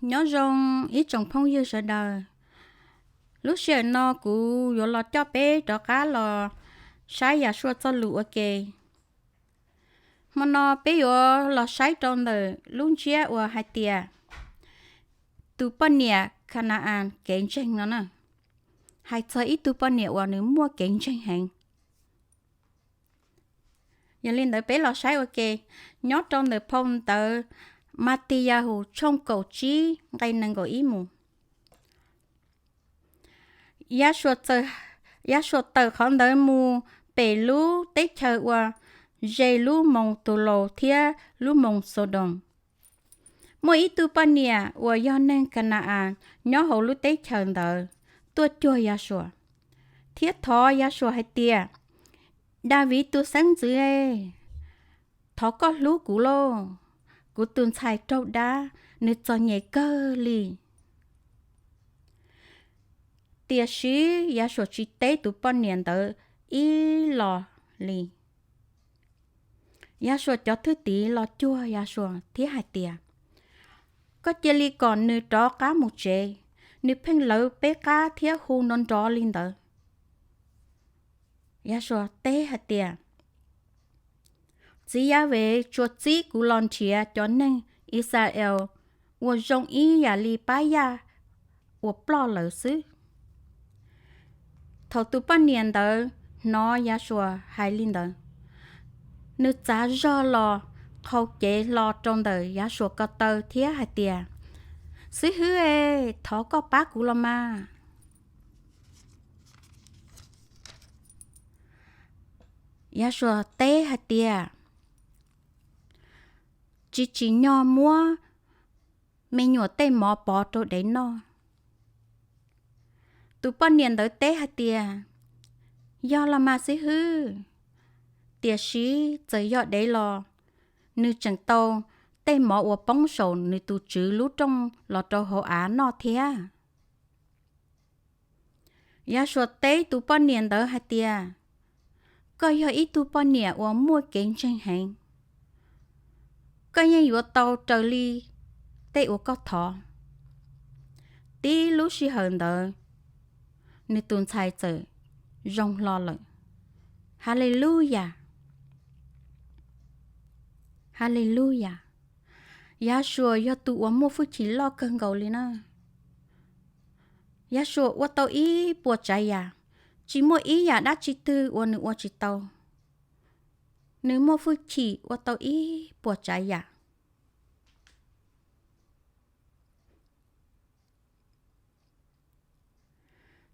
Nyob zoo ib tsoom phooj ywg sawv daws. Lub sij hawm no kuv yuav los coj peb rov qab los saib Yashua txoj lus ua ke. Hmo no peb yuav los saib rau ntawm lub ntsiab uas hais tias tus poj niam Khana-as kev ntseeg no na. Hais txog ib tug poj niam uas nws muaj kev ntseeg heev. Yog li ntawd peb los saib ua ke, nyob rau ntawm phau ntawv Matiyahu tshooj kaum tsib nqe nees nkaum ib mus. Yashua tawm qhov ntawd mus pem lub teb chaws uas ze lub moos Tulaus thiab lub moos Xaudoos. Muaj ib tug poj niam uas yog neeg Khana-as nyob hauv lub teb chaws ntawd tuaj cuag Yashua, thiab thov Yashua hais tias, Daviv tus xeeb ntxwv, thov koj hlub kuv lauj! Kuv tus ntxhais raug dab, nws txom nyem kawg li. Tiam sis Yashua tsis teb tus poj niam ntawd ib los li. Yashua cov thwj tim los cuag Yashua thiab hais tias, Koj cia li kom nws rov qab mus tsev, nws pheej lawv peb qab thiab hu nrov nrov li ntawd. Yashua teb hais tias, Txiv Yahweh tsuas txib kuv los nrhiav cov neeg Yixalayees uas zoo ib yam li pab yaj uas ploj lawm xwb. Thaum tus poj niam ntawd hnov Yashua hais li ntawd, nws txav zog los qhau cev hlo rau ntawm Yashua ko taw thiab hais tias, Xib hwb, thov koj pab kuv los mas! Yashua teb hais tias, Tsis tsim nyog muab me nyuam tej mov pov rau dev noj. Tus poj niam ntawd teb hais tias, Yog los mas xib hwb, tiam sis txawm yog dev los, nws tseem tau tej mov uas poob saum nws tus tswv lub rooj los rau hauv av noj thiab. Yashua teb tus poj niam ntawd hais tias, Koj yog ib tug poj niam uas muaj kev ntseeg heev. Koj yeej yuav tau raws li tej uas koj thov. Tib lub sij hawm ntawd, nws tus ntxhais txawm zoo hlo lawm. Haleluyas! Haleluyas! Yashua yog tus uas muaj hwj chim loj kawg nkaus li na. Yashua ua tau ib puas tsav yam, tsis muaj ib yam dab tsi twg uas nws ua tsis tau. Nws muaj hwj chim ua tau ib puas tsav yam.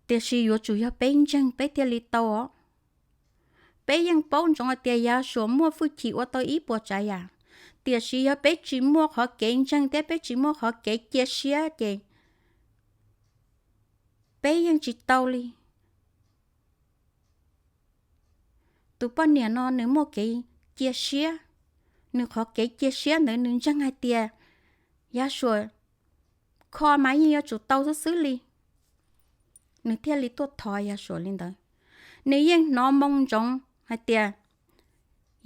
Tiam sis yuav tsum yog peb ntseeg peb thiaj li tau os. Peb yeej paub ntsoov hais tias Yashua muaj hwj chim ua tau ib puas tsav yam, tiam sis yog peb tsis muaj qhov kev ntseeg thiab peb tsis muaj qhov kev cia siab ces peb yeej tsis tau li. Tus poj niam no nws muaj kev cia siab, nws qhov kev cia siab ntawd nws ntseeg hais tias Yashua kho mas yeej yuav tsum tau xwb xwb li, nws thiaj li tuaj thov Yashua li ntawd. Nws yeej hnov moo ntsoov hais tias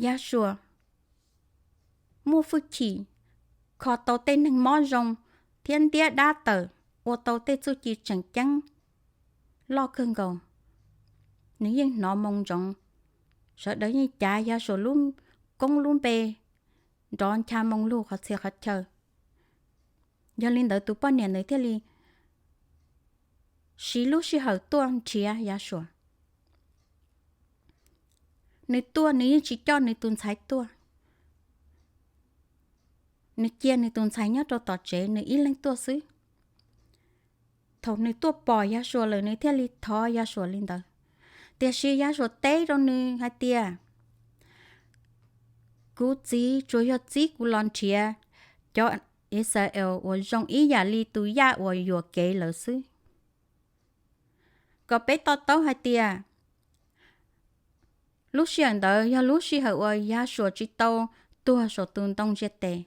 Yashua muaj hwj chim kho tau tej neeg mob zoo thiab ntiab dab tawm, ua tau tej txuj ci tseem ceeb loj kawg nkaus. Nws yeej hnov moo ntsoov, sawv daws yeej cav Yashua lub koob lub npe nrov ncha moo lug qhov txhia qhov chaw. Yog li ntawd tus poj niam ntawd thiaj li siv lub sij hawm tuaj nrhiav Yashua. Nws tuaj nws yeej tsis coj nws tus ntxhais tuaj, nws cia nws tus ntxhais nyob rau tom tsev nws ib leeg tuaj xwb. Thaum nws tuaj pom Yashua lawm nws thiaj li thov Yashua li ntawd. Tiam sis Yashua teb rau nws hais tias, Kuv txiv tsuas yog txib kuv los nrhiav cov Israel uas zoo ib yam li tus yaj uas yuam kev lawm xwb. Kom peb to taub hais tias lub sij hawm ntawd yog lub sij hawm uas Yashua tsis tau tuag saum tus ntoo ntiaj teb.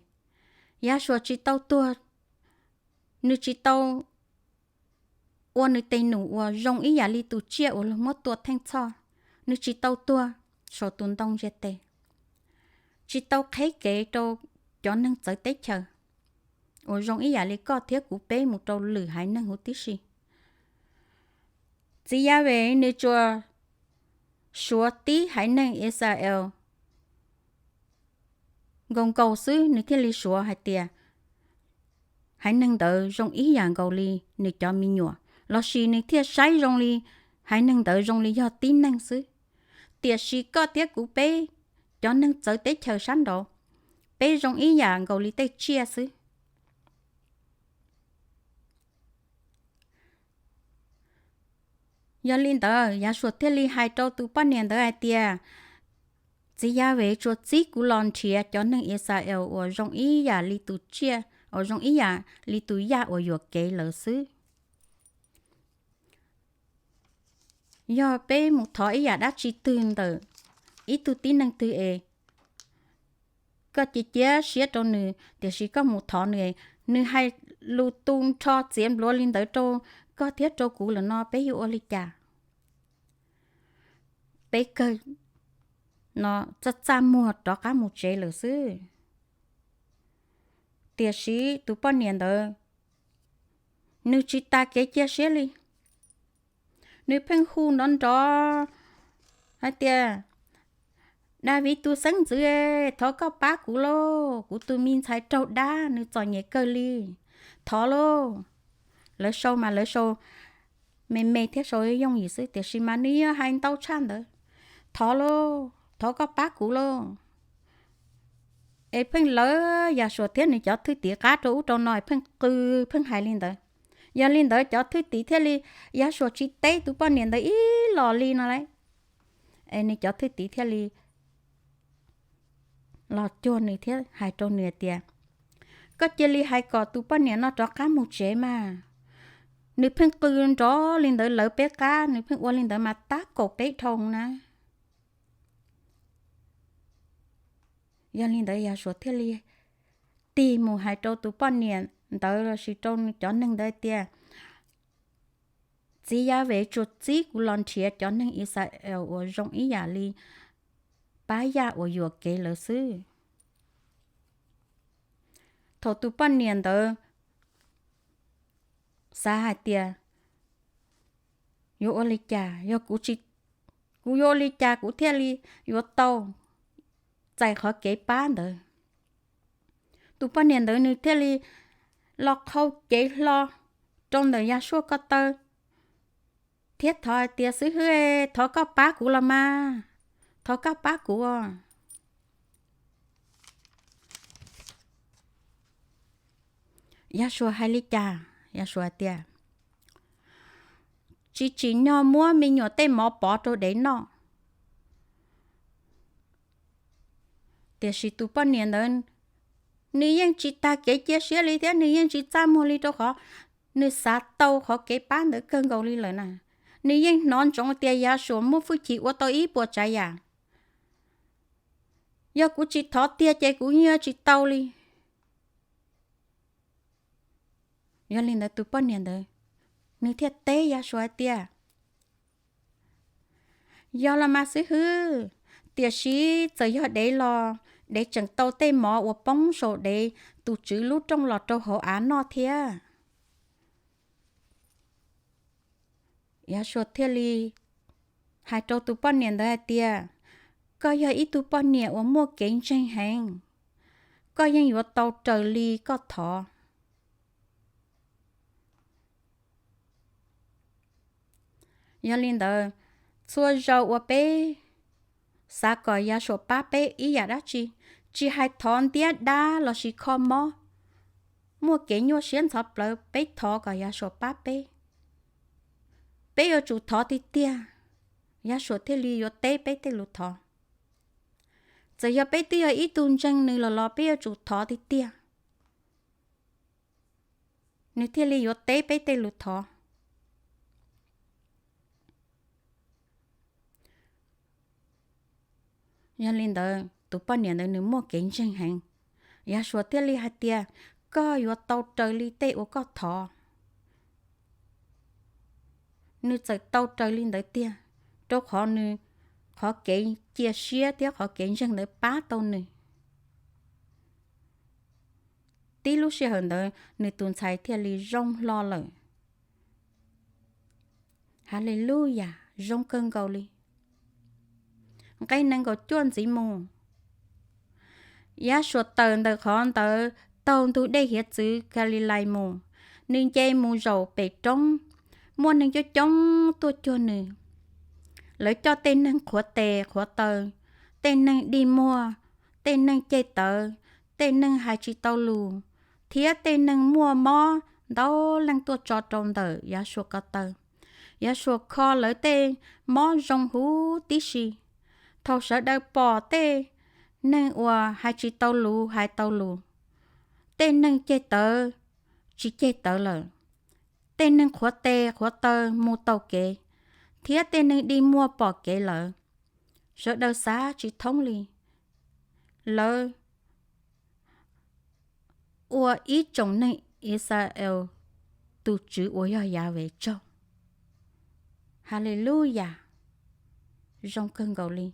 Yashua tsis tau tuag, nws tsis tau ua nws tes num uas zoo ib yam li tus tsiaj uas luag muab tua theej txhoj. Nws tsis tau tuag saum tus ntoo ntiaj teb, tsis tau qheb kev rau cov neeg txawv teb chaws. uas zoo ib yam li koj thiab kuv peb mus rau lwm haiv neeg huv tib si. Txiv Yahweh nws tsuas suav tib haiv neeg Israel nkaus nkaus xwb, nws thiaj li suav hais tias haiv neeg ntawd zoo ib yam nkaus li nws cov me nyuam, lossis nws thiaj saib zoo li haiv neeg ntawd zoo li yog tib neeg xwb. Tiam sis koj thiab kuv peb cov neeg txawv teb chaws sab nraud, peb zoo ib yam nkaus li tej tsiaj xwb. Yog li ntawd, Yahshua thiaj li hais rau tus poj niam ntawd hais tias, Txiv Yahweh tsuas txib kuv los nrhiav cov neeg Israel uas zoo ib yam li tus tsiaj, uas zoo ib yam li tus yaj uas yuam kev lawm xwb. Yog peb mus thov ib yam dab tsi twg ntawm ib tug tib neeg twg es koj cia cia siab rau nws, tiam sis koj mus thov nws, nws hais lus tu nrho txiav npluav li ntawd rau koj thiab rau kuv lawm no, peb yuav ua li cas? Peb kawg no txaj txaj muag rov qab mus tsev lawm xwb. Tiam sis tus poj niam ntawd, nws tsis tas kev cia siab li. Nws pheej hu nrov nrov hais tias, Daviv tus xeeb ntxwv, thov koj pab kuv lauj, kuv tus me ntxhais raug dab, nws txom nyem kawg li. Thov lauj. Lawv sau mas lawv sau me me thiab sau yooj yim xwb, tiam sis mas nws yeej hais ntau tshaj ntawd. Thov lauj, thov koj pab kuv lauj. Es pheej lawv Yahshua thiab nws cov thwj tim qab rau ub rau no, pheej qw, pheej hais li ntawd. Yog li ntawd cov thwj tim thiaj li, Yahshua tsis teb tus poj niam ntawd ib los li no lauj. Es nws cov thwj tim thiaj li los cuag nws thiab hais rau nws tias, Koj cia li hais kom tus poj niam no rov qab mus tsev mas. Nws pheej qw nrov li ntawd lawv peb qab, nws pheej ua li ntawd mas tab kaum peb dhau na. Yog li ntawd Yahshua thiaj li tig mus hais rau tus poj niam ntawd lossis rau cov neeg ntawd tias, Txiv Yahweh tsuas txib kuv los nrhiav cov neeg Israel uas zoo ib yam li pab yaj uas yuam kev lawm xwb. Thaum tus poj niam ntawd xav hais tias, Yuav ua li cas? Yog kuv tsis, kuv yuav ua li cas kuv thiaj li yuav tau txais qhov kev pab ntawd? Tus poj niam ntawd nws thiaj li los qhau cev hlo rau ntawm Yahshua ko taw thiab thov hais tias, Xib hwb, thov koj pab kuv los mas, thov koj pab kuv. Yahshua hais li cas? Yahshua tias, Tsis tsim nyog muab me nyuam tej mov pov rau dev noj. Tiam sis tus poj niam ntawd, nws yeej tsis tag kev cia siab li thiab nws yeej tsis txaj muag li, rau qhov nws xav tau qhov kev pab ntawd kawg nkaus li lawm na. Nws yeej hnov ntsoov tias Yahshua muaj hwj chim ua tau ib puas tsav yam. Yog kuv tsis thov tiag ces kuv yeej tsis tau li. Yog li ntawd tus poj niam ntawd, nws thiaj teb Yahshua hais tias, Yog los mas xib hwb, tiam sis txawm yog dev los dev tseem tau tej mov uas poob saum dev tus tswv lub rooj los rau hauv av noj thiab. Yahshua thiaj li hais rau tus poj niam ntawd hais tias, Koj yog ib tug poj niam uas muaj kev ntseeg heev, koj yeej yuav tau raws li koj thov. Yog li ntawd, txhua zaus uas peb xav kom Yahshua pab peb ib yam dab tsi, tsis hais thov ntiab dab lossis kho mob, muaj kev nyuaj siab ntxhov plawv, peb thov kom Yahshua pab peb, peb yuav tsum thov tiag tiag, Yahshua thiaj li yuav teb peb tej lus thov. Txawm yog peb twb yog ib tug ntseeg nws los los peb yuav tsum thov tiag tiag, nws thiaj li yuav teb peb tej lus thov. Yog li ntawd tus poj niam ntawd nws muaj kev ntseeg heev, Yahshua thiaj li hais tias, Koj yuav tau raws li tej uas koj thov. Nws txawm tau raws li ntawd tiag, rau qhov nws, qhov kev cia siab thiab qhov kev ntseeg ntawd pab tau nws. tib lub sij hawm ntawd nws tus ntxhais thiaj li zoo hlo lawm. Haleluyas, zoo kawg nkaus li. Nqe nees nkaum cuaj ntxiv mus, Yashua tawm ntawm qhov ntawd taug ntug dej hiav txwv Kalilais mus, nws nce mus zaum pem roob. Muaj neeg coob coob tuaj cuag nws. Lawv coj tej neeg qhuav tes qhuav taw, tej neeg dig muag, tej neeg ceg tawv, tej neeg hais tsis tau lus, thiab tej neeg muaj mob ntau leej tuaj tso rau ntawm Yashua ko taw. Yashua kho lawv tej mob zoo huv tib si. Thaum sawv daws pom tej neeg uas hais tsis tau lus hais tau lus, tej neeg ceg tawv tsis ceg tawv lawm, tej neeg qhuav tes qhuav taw mus taus kev, thiab tej neeg dig muag pom kev lawm, sawv daws xav tsis thoob li. Lawv ua ib tsoom neeg Yixalayees tus Tswv uas yog Yahweh tsaug. Haleluyas, zoo kawg nkaus li.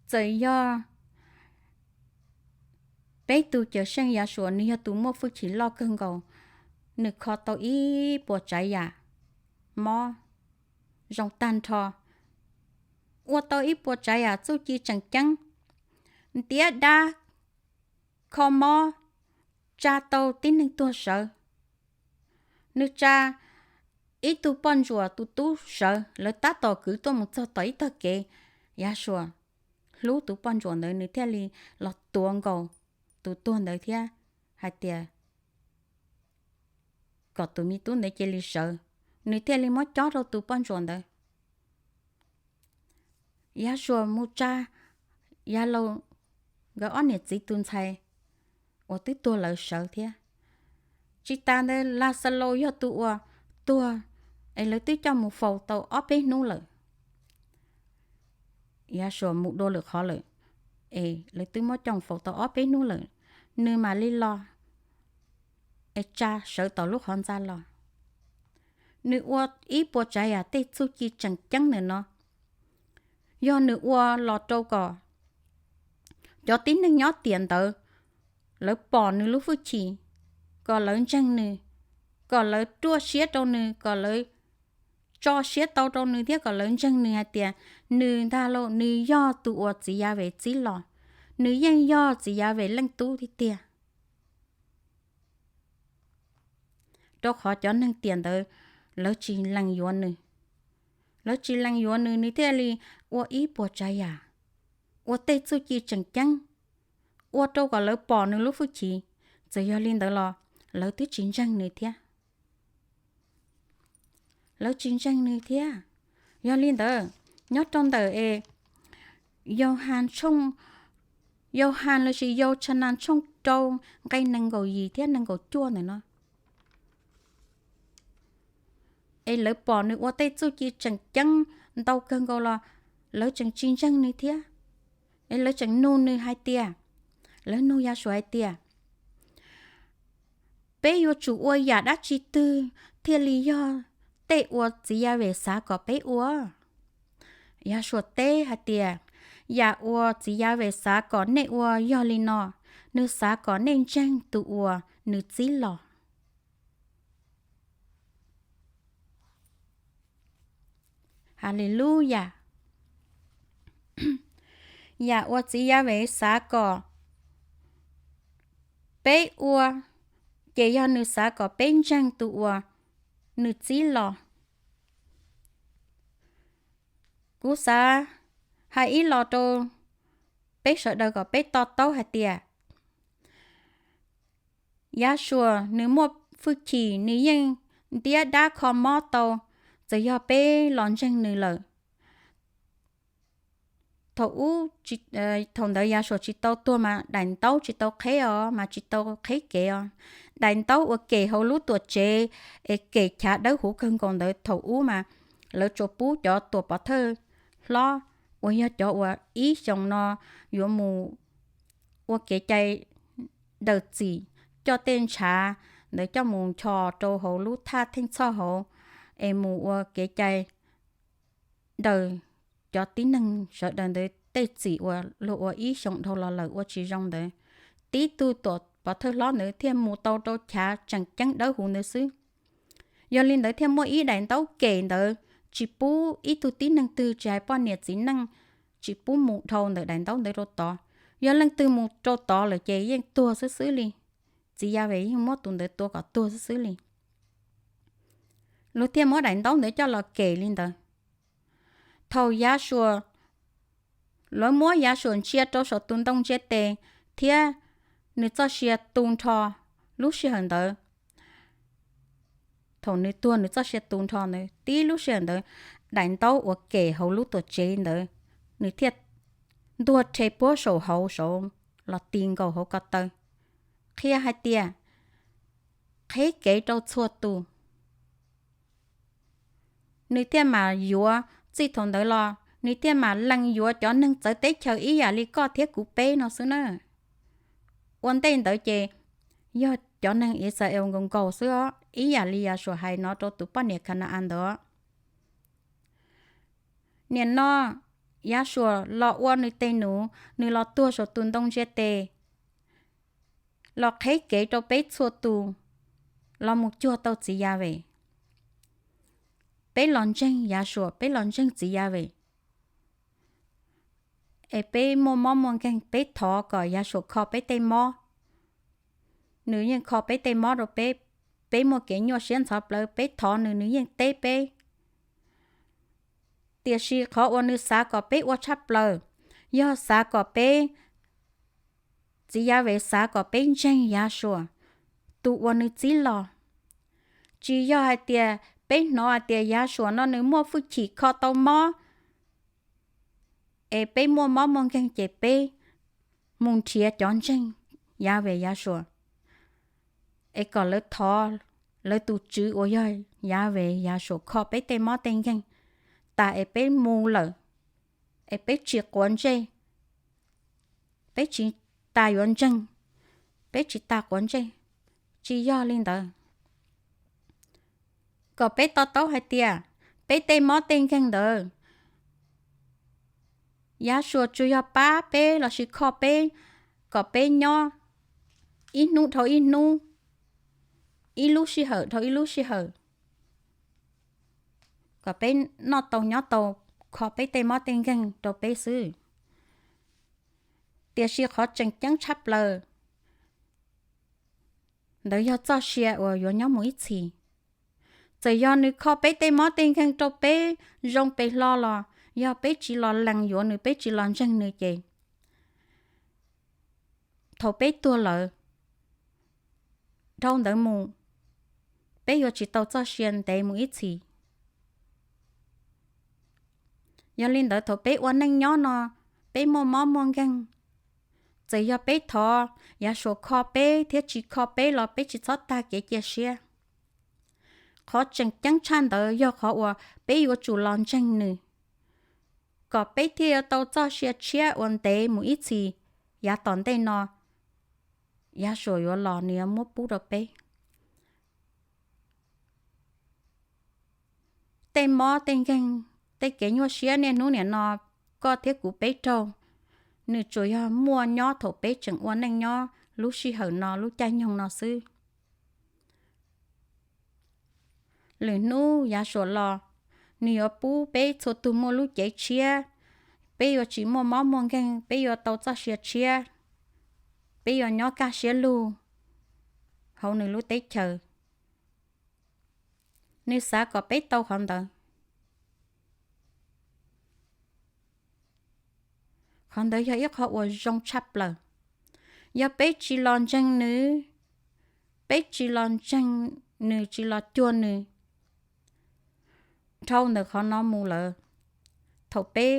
Txawm yog peb tus Cawm Seej Yashua, nws yog tus muaj hwj chim loj kawg nkaus, nws kho tau ib puas tsav yam mob zoo tag nrho, ua tau ib puas tsav yam txuj ci tseem ceeb, ntiab dab, kho mob, tsa tau tib neeg tuag sawv. Nws tsa ib tug poj ntsuam tus tub sawv, lawv tab tom kwv tuaj mus txog tom ib tog kev, Yashua hlub tus poj ntsuam ntawd, nws thiaj li los tuav nkaus tus tuag ntawd thiab hais tias kom tus me tub ntawd cia li sawv, nws thiaj li muab cob rau tus poj ntsuam ntawd. Yashua mus tsa Yalus nkawd ob niam txiv tus ntxhais uas twb tuag lawm sawv thiab. Tsis tas ntawd Laxalus yog tus uas tuag es lawv twb coj mus faus tau ob peb hnub lawm. Yashua mus dua lwm qhov lawm, es lawv twb muab coj mus faus tau ob peb hnub lawm, nws mam li los es tsa sawv tom lub qhov ntxa los. Nws ua ib puas tsav yam tej txuj ci tseem ceeb ntawm no, yog nws ua los rau kom cov tib neeg nyob tiam ntawd lawv pom nws lub hwj chim, kom lawv ntseeg nws, kom lawv ruaj siab rau nws, kom lawv tso siab tau rau nws thiab kom lawv ntseeg nws hais tias nws ntag lauj, nws yog tus uas txiv Yahweh txib los, nws yeej yog txiv Yahweh leej tub tiag tiag. Rau qhov cov neeg tiam ntawd lawv tsis lees yuav nws. Lawv tsis lees yuav nws, nws thiaj li ua ib puas tsav yam, ua tej txuj ci tseem ceeb, ua rau kom lawv pom nws lub hwj chim. Txawm yog li ntawd los lawv twb tsis ntseeg nws thiab. Lawv tsis ntseeg nws thiab. Yog li ntawd, nyob rau ntawm es Yauhas tshooj, Yauhas lossis Yauxanas tshooj rau nqe nees nkaum yim thiab nees nkaum cuaj ntawm no, es lawv pom nws ua tej txuj ci tseem ceeb ntau kawg nkaus los lawv tseem tsis ntseeg nws thiab. Es lawv tseem nug nws hais tias, lawv nug Yashua hais tias, peb yuav tsum ua yam dab tsi twg thiaj li yog tej uas txiv Yahweh xav kom peb ua? Yashua teb hais tias, yam uas txiv Yahweh xav kom nej ua yog li no, nws xav kom nej ntseeg tus uas nws txib los. Haleluyas. Yam uas txiv Yahweh xav kom peb ua, ces yog nws xav kom peb ntseeg tus uas nws txib los. Kuv xav hais ib los rau peb sawv daws kom peb to taub hais tias, Yashua nws muaj hwj chim, nws yeej ntiab dab kho mob tau, txawm yog peb los ntseeg nws lawm. Thaum ub, thaum ntawd Yashua tsis tau tuag mas daim ntaub tsis tau qheb os, mas tsis tau qheb kev os. Daim ntaub uas kem hauv lub tuam tsev es kem chav dawb huv kawg nkaus ntawd, thaum ub mas lawv tsuas pub cov tuam pov thawj hlob uas yog cov uas ib xyoos no yuav mus ua kev cai daws txim, coj tej ntshav ntawd coj mus nchos rau hauv lub thaj theej txhoj hauv es mus ua kev cai daws cov tib neeg sawv daws ntawd tej txim uas luag ua ib xyoos dhau los lawm ua tsis zoo ntawd, tib tug tuam pov thawj hlob ntawd thiaj mus tau rau chav tseem ceeb dawb huv ntawd xwb. Yog li ntawd thiaj muaj ib daim ntaub kem ntawd tsis pub ib tug tib neeg twg tsis hais poj niam txiv neej tsis pub mus dhau ntawm daim ntaub ntawd rau tod. Yog leej twg mus rau tod lawm ces yeej tuag xwb xwb li. Txiv Yas Ves yeej muab tus ntawd tua kom tuag xwb xwb li. Luag thiaj muab daim ntaub ntawd coj los kem li ntawd. Thaum Yas Suas, lawv muab Yas Suas ntsia rau saum tus ntoo ntsia tes thiab nws txoj sia tu nrho lub sij hawm ntawd, thaum nws tuag nws txoj sia tu nrho ntawd, tib lub sij hawm ntawd daim ntaub uas kem hauv lub tuam tsev ntawd, nws thiaj ntuag rhe puag saum hauv saud los ti nkaus hauv ko taw, qhia hais tias qheb kev rau txhua tus. Nws thiaj mam yuav, txij thaum ntawd los nws thiaj mam lees yuav cov neeg txawv teb chaws ib yam li koj thiab kuv peb no xwb na. Ua ntej ntawd ces yog cov neeg Israel nkaus nkaus xwb os, ib yam li Yas Suas hais no rau tus poj niam Khas Na-as ntawd. Nim no Yas Suas los ua nws tes nus, nws los tuag saum tus ntoo ntsia tes, los qheb kev rau peb txhua tus los mus cuag tau txiv Yas Ves. Peb los ntseeg Yas Suas, peb los ntseeg txiv Yas Ves, es peb muaj mob muaj nkeeg, peb thov kom Yas Suas kho peb tej mob. Nws yeej kho peb tej mob rau peb, peb muaj kev nyuaj siab ntxhov plawv, peb thov nws, nws yeej teb peb. Tiam sis qhov uas nws xav kom peb ua tshaj plaws, yog xav kom peb, txiv Yas Ves xav kom peb ntseeg Yas Suas, tus uas nws txib los. Tsis yog hais tias peb hnov hais tias Yas Suas no nws muaj hwj chim kho tau mob, es peb muaj mob muaj nkeeg ces peb mus nrhiav cov ntseeg Yas Ves Yas Suas, es kom lawv thov lawv tus tswv uas yog Yas Ves Yas Suas kho peb tej mob tej nkeeg tas es peb mus lawm, es peb tsis quav ntsej, peb tsis tas yuav ntseeg, peb tsis tas quav ntsej. Tsis yog li ntawd. Kom peb to taub hais tias peb tej mob tej nkeeg ntawd, Yas Suas tsuas yog pab peb lossis kho peb, kom peb nyob ib hnub dhau ib hnub, ib lub sij hawm dhau ib lub sij hawm, kom peb noj tau nyob tau, kho peb tej mob tej nkeeg rau peb xwb. Tiam sis qhov tseem ceeb tshaj plaws ntawd yog txoj sia uas yuav nyob mus ib txhis. Txawm yog nws kho peb tej mob tej nkeeg rau peb zoo pes hlo los yog peb tsis los lees yuav nws, peb tsis los ntseeg nws ces thaum peb tuag lawm, dhau ntawd mus, peb yuav tsis tau txoj sia ntev mus ib txhis. Yog li ntawd thaum peb ua neej nyob no, peb muaj mob muaj nkeeg, txawm yog peb thov Yas Suas kho peb thiab tsis kho peb los peb tsis txhob tag kev cia siab. Qhov tseem ceeb tshaj ntawd yog qhov uas peb yuav tsum los ntseeg nws, kom peb thiaj yuav tau txoj sia tshiab uas ntev mus ib txhis. Yav tom ntej no Yas Suas yuav los nws yuav muab pub rau peb. Tej mob tej nkeeg, tej kev nyuaj siab niaj hnub nim no koj thiab kuv peb raug, nws tsuas yog muaj nyob thaum peb tseem ua neej nyob lub sij hawm no lub caij nyoog no xwb. Lwm hnub Yas Suas los, nws yuav pub peb txhua tus muaj lub cev tshiab, peb yuav tsis muaj mob muaj nkeeg, peb yuav tau txoj sia tshiab, peb yuav nyob kaj siab lug hauv nws lub teb chaws. Nws xav kom peb tau qhov ntawd. Qhov ntawd yog ib qho uas zoo tshaj plaws. Yog peb tsis los ntseeg nws, peb tsis los ntseeg nws, tsis los cuag nws, dhau ntawm qhov no mus lawm, thaum peb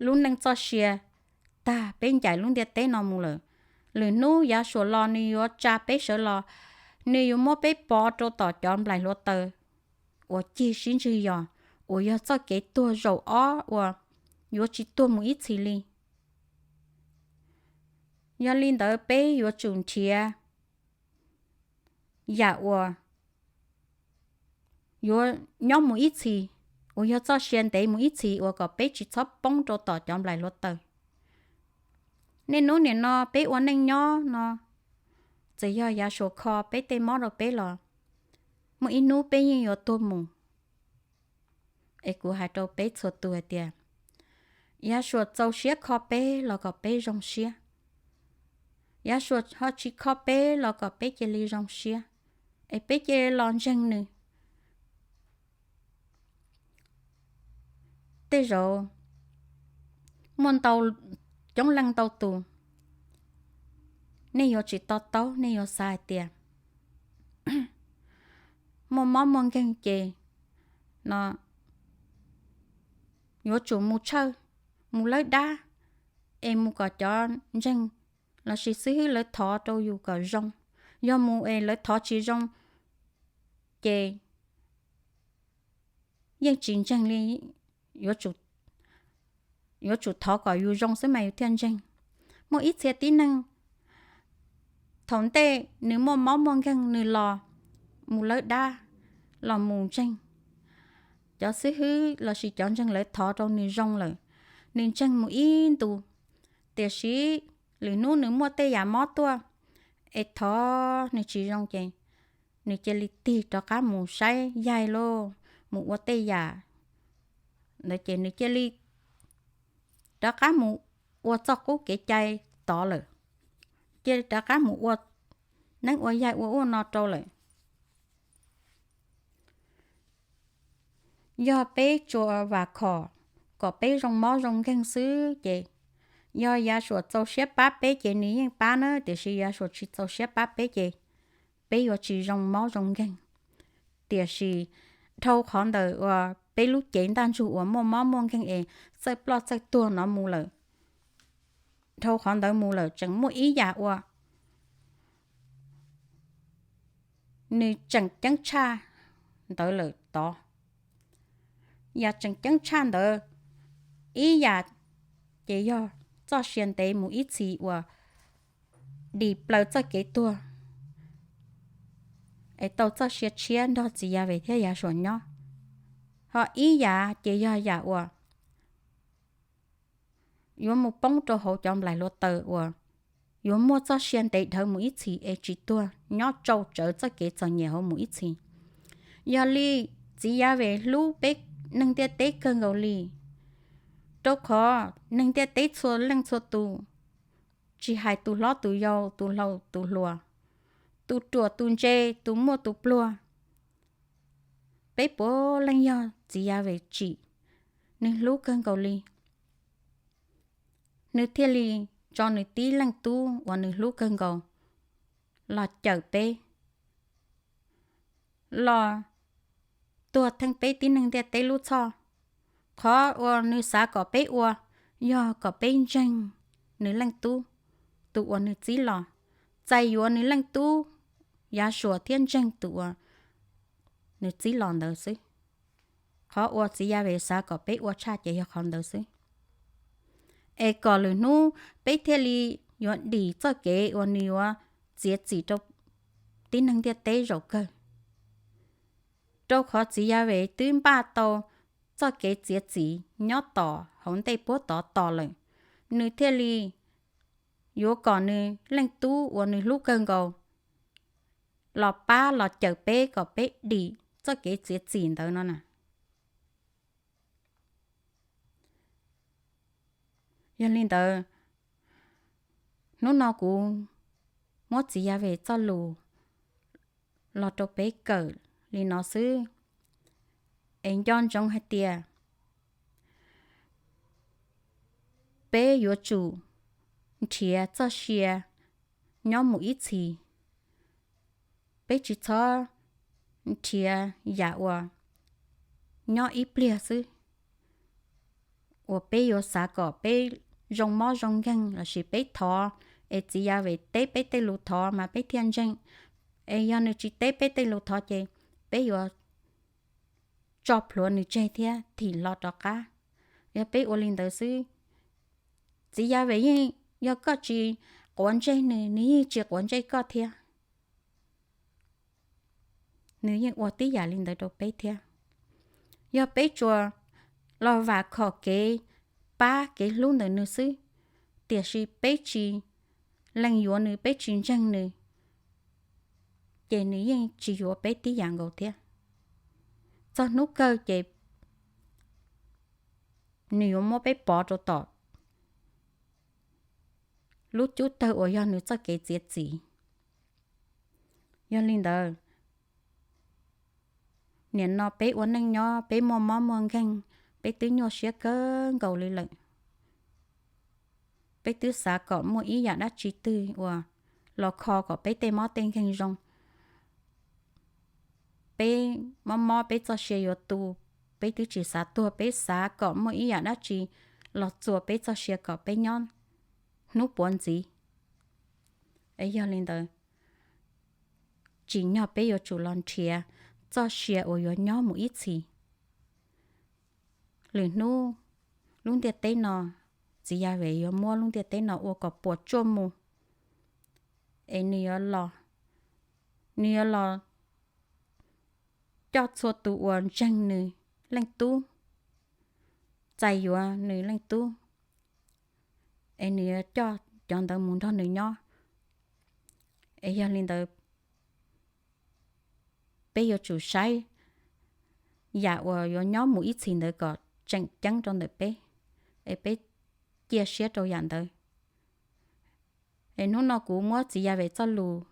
lub neej txoj sia tag, peb ncaim lub ntiaj teb no mus lawm, lwm hnub Yas Suas los nws yuav tsa peb sawv los, nws yuav muab peb pov rau tom cov nplaim hluav taws uas cig sib ntsig yos, uas yog txoj kev tuag zaum ob uas yuav tsis tuag mus ib txhis li. Yog li ntawd peb yuav tsum nrhiav yam uas yuav nyob mus ib txhis, uas yog txoj sia ntev mus ib txhis uas kom peb tsis txhob poob rau tom cov nplaim hluav taws. Niaj hnub nim no peb ua neej nyob no, txawm yog Yasuas kho peb tej mob rau peb los muaj ib hnub peb yeej yuav tuag mus. Es kuv hais rau peb txhua tus hais tias, Yasuas txaus siab kho peb los kom peb zoo siab. Yasuas ho tsis kho peb los kom peb cia li zoo siab, es peb cia li los ntseeg nws. Tej zaum muaj ntau, coob leej ntau tus, nej yuav tsis to taub, nej yuav xav hais tias muaj mob muaj nkeeg ces no yuav tsum mus tshawj, mus lawb dab, es mus kom cov ntseeg lossis xib hwb lawv thov rau yus kom zoo. Yog mus es lawv thov tsis zoo ces yeej tsis ntseeg li, yuav tsum thov kom yus zoo xwb mas yus thiaj ntseeg. Muaj ib txhia tib neeg, thaum ntej nws muaj mob muaj nkeeg nws los mus lawb dab, los mus ntseeg, cov xib hwb lossis cov ntseeg lawv thov rau nws zoo lawm, nws ntseeg mus ib ntus. Tiam sis lwm hnub nws muaj tej yam mob tuaj es thov nws tsis zoo ces nws cia li tig rov qab mus saib yaig lauj, mus ua tej yam ntawd ces nws cia li rov qab mus ua txoj qub kev cai tod lawm, cia li rov qab mus ua neeb ua yaig ua ub no rau lawm. Yog peb tsuas vam khom kom peb zoo mob zoo nkeeg xwb ces yog Yasuas txaus siab pab peb ces nws yeej pab na, tiam sis Yasuas tsis txaus siab pab peb ces peb yuav tsis zoo mob zoo nkeeg. Tiam sis dhau qhov ntawd uas peb lub cev ntaj ntsug uas muaj mob muaj nkeeg es txawj ploj txawj tuag no mus lawm, dhau qhov ntawd mus lawm tseem muaj ib yam uas nws tseem ceeb tshaj ntawd lawm tod. Yam tseem ceeb tshaj ntawd ib yam ces yog txoj sia ntev mus ib txhis uas dim plaws txoj kev tuag es tau txoj sia tshiab nrog txiv Yas Ves thiab Yasuas nyob. Ho ib yam ces yog yam uas yuav mus poob rau hauv cov nplaim hluav taws uas yuav muaj txoj sia ntev dhawv mus ib txhis es tsis tuag, nyob tsau tsawv txoj kev txom nyem hauv mus ib txhis. Yog li txiv Yas Ves hlub peb neeg ntiaj teb kawg nkaus li, rau qhov neeg ntiaj teb txhua leej txhua tus, tsis hais tus hlob tus yau, tus laus tus hluas, tus ruam tus ntse, tus muaj tus pluag, peb puav leej yog txiv Yas Ves tsim, nws hlub kawg nkaus li. Nws thiaj li tso nws tib leej tub uas nws hlub kawg nkaus los cawm peb, los tuag theej peb tib neeg ntiaj teb lub txhoj. Qhov uas nws xav kom peb ua, yog kom peb ntseeg nws leej tub, tus uas nws txib los, txais yuav nws leej tub Yasuas thiab ntseeg tus uas nws txib los ntawd xwb. Qhov uas txiv Yas Ves xav kom peb ua tshaj ces yog qhov ntawd xwb, es kom lwm hnub peb thiaj li yuav dim txoj kev uas nws yuav txiav txim rau tib neeg ntiaj teb zaum kawg. Rau qhov txiv Yas Ves twb npaj tau txoj kev txiav txim nyob tom hauv ntej puab tod tos lawm, nws thiaj li yuav kom nws leej tub uas nws hlub kawg nkaus los pab los cawm peb kom peb dim txoj kev txiav txim ntawd no na. Yog li ntawd, hnub no kuv muab txiv Yas Ves txoj lus los rau peb kawm li no xwb, es nco ntsoov hais tias peb yuav tsum nrhiav txoj sia nyob mus ib txhis. Peb tsis txhob nrhiav yam uas nyob ib pliag xwb, uas peb yuav xav kom peb zoo mob zoo nkeeg lossis peb thov es txiv Yas Ves teb peb tej lus thov mas peb thiaj ntseeg. Es yog nws tsis teb peb tej lus thov ces peb yuav tso plhuav nws tseg thiab thim hlo rov qab. Yog peb ua li ntawd xwb, txiv Yas Ves yeej, yog koj tsis quav ntsej nws, nws yeej tsis quav ntsej koj thiab. Nws yeej ua tib yam li ntawd rau peb thiab. Yog peb tsuas los vam khom kev pab kev hlub ntawm nws xwb, Tiam sis peb tsis lees yuav nws, peb tsis ntseeg nws, ces nws yeej tsis yuav peb tib yam nkaus thiab. Txog hnub kawg ces nws yuav muab peb pov rau tom lub cub tawg uas yog nws txoj kev txiav txim. Yog li ntawd, nim no peb ua neej nyob peb muaj mob muaj nkeeg, peb twb nyuaj siab kawg nkaus li lawm. Peb twb xav kom muaj ib yam dab tsi twg uas los kho kom peb tej mob tej nkeeg zoo. Peb mob mob peb txoj sia yuav tu, peb twb tsis xav tuag, peb xav kom muaj ib yam dab tsi los txuas peb txoj sia kom peb nyob hnub puav ntxiv. Es yog li ntawd, tsim nyog peb yuav tsum los nrhiav txoj sia uas yuav nyob mus ib txhis. Lwm hnub lub ntiaj teb no, txiv Yas Ves yuav muab lub ntiaj teb no ua kom puas tsuaj mus, es nws yuav los, nws yuav los coj txhua tus uas ntseeg nws Leej Tub, txais yuav nws Leej Tub, es nws yuav coj cov ntawd mus nrog nws nyob. Es yog li ntawd, peb yuav tsum saib yam uas yuav nyob mus ib txhis ntawd kom tseem ceeb rau ntawm peb, es peb cia siab rau yam ntawd. Es hnub no kuv muab txiv Yas Ves txoj lus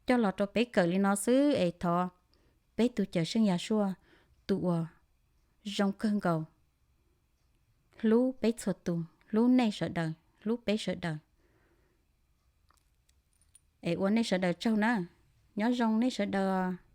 coj los rau peb kawm li no xwb, es thov peb tus Cawm Seej Yahshua, tus uas zoo kawg nkaus, hlub peb txhua tus, hlub nej sawv daws, hlub peb sawv daws, es ua nej sawv daws tsaug na. Nyob zoo nej sawv daws.